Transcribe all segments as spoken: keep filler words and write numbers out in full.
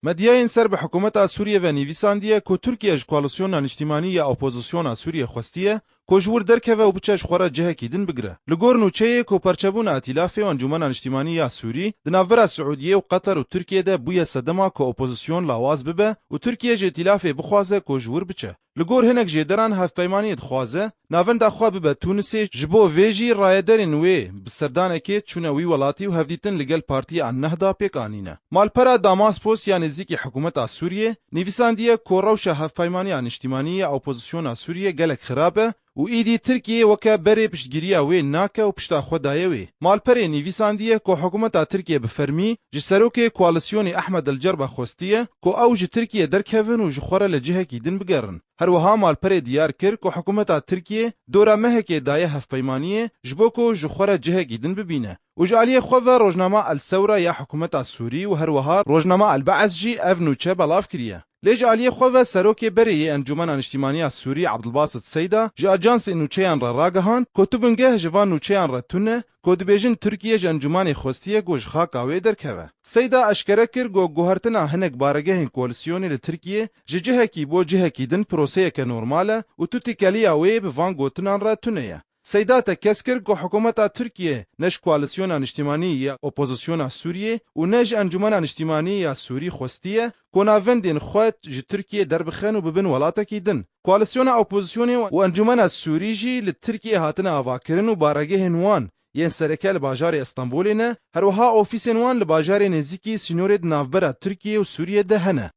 Medyayên ser bi hikûmeta Sûriyê ve nivîsandiye ku Tirkiye ji koalîsyona niştimanî ya opozîsyona Sûriyê xwestiye ku ji wir derkeve û biçe ji xwe re cihekî din bigire. Li gor nûçeyê ku perçebûna îtîlafê û Encûmena Niştimanî ya Sûrî di navbera Siûdiyê û Qeter û Tirkiye de bûye sedema ku opozîsyon lawaz bibe û Tirkiye ji îtîlafê bixwaze ku ji wir biçe. Li gor hinek jêderan hevpeymaniyê dixwaze navenda xwe bibe Tûnisê, ji bo vê jî rayederên wê bi serdanekê çûne wî welatî û hevdîtin li gel Partiya Ennehda pêk anîne. Malpera Damaspos ya nêzîkî hikûmeta Sûriyê nivîsandiye ku rewşa hevpeymaniya niştimanî ya opozîsyona Sûriyê gelek xirab e û îdî Tirkiye weke berê piştgiriya wê nake û pişta xwe daye wê. Malperê nivîsandiye ku hikûmeta Tirkiye bi fermî ji serokê koalîsyonê Ehmed El Cerba xwestiye ku ew ji Tirkiye derkevin û ji xwe re li cihekî din bigerin. Her wiha malperê diyar kir ku hikûmeta Tirkiyê dora mehekê daye hevpeymaniyê ji bo ku ji xwe re cihekî din bibîne û ji aliyê xwe ve rojnama El Sewra ya hikûmeta Sûrî û her wiha rojnama El Be'es jî ev nûçe belav kiriye. Lê ji aliyê xwe ve serokê berê yê Encûmena Niştimanî ya Sûrî Abdulbasit Seyda ji ajansê nûçeyan re ragihand ku tu bingeh ji van nûçeyan re tune ku dibêjin Tirkiye ji Encûmanê xwestiye ku ji xaka wê derkeve. Seyda eşkere kir ku guhertina hinek baregehên koalîsyonê li Tirkiye ji cihekî bo cihekî din proseyeke normal e û tu têkeliya wê bi van gotinan re tune ye. Seyda tekez kir ku hikûmeta Tirkiye ne ji koalîsyona niştimanî ya opozîsyona Sûriyê û ne ji Encûmena Niştimanî ya Sûrî xwestiye ku navendên xwe ji Tirkiye derbixin û bibin welatekî din. Koalîsyona opozîsyonê û Encûmena Sûrî jî li Tirkiye hatine avakirin û baregehên wan yên sereke li bajarê Stenbolê ne, her wiha ofîsên wan li bajarê nêzîkî sînorê di navbera Tirkiye û Sûriyê de hene.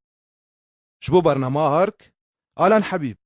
Ji bo bernama Ark, Alan Hebîb.